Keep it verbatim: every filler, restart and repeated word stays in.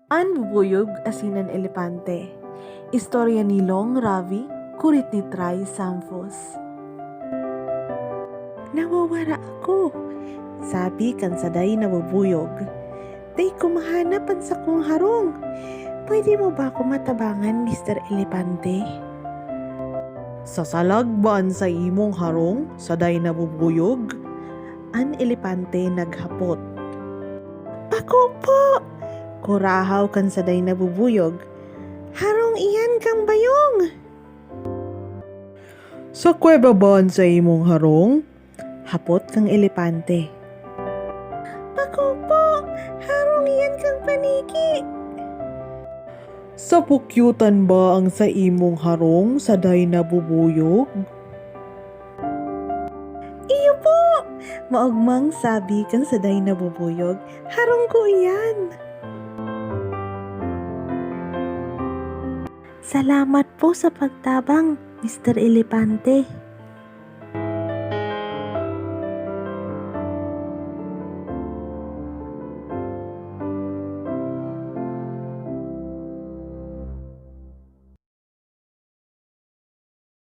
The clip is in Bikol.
An Bubuyog asin an Elepante. Istorya ni Long Ravi, kurit ni Try Samfos. "Nawawara ako," sabi kan saday na bubuyog. "Dai ko mahanap an sakong harong. Pwede mo ba ako matabangan, Mister Elepante?" "Sasalag ba an saimong harong, saday na bubuyog?" an elepante naghapot. "Bako po!" kurahaw kan saday na bubuyog. "Harong iyan kan bayong!" "Sa kuweba ba an saimong harong?" hapot kan elepante. "Bako po! Harong iyan kan paniki!" "Sa pukyotan ba an saimong harong, saday na bubuyog?" "Iyo po!" maogmang sabi kan saday na bubuyog. "Harong ko iyan!" "Salamat po sa pagtabang, Mister Elepante,"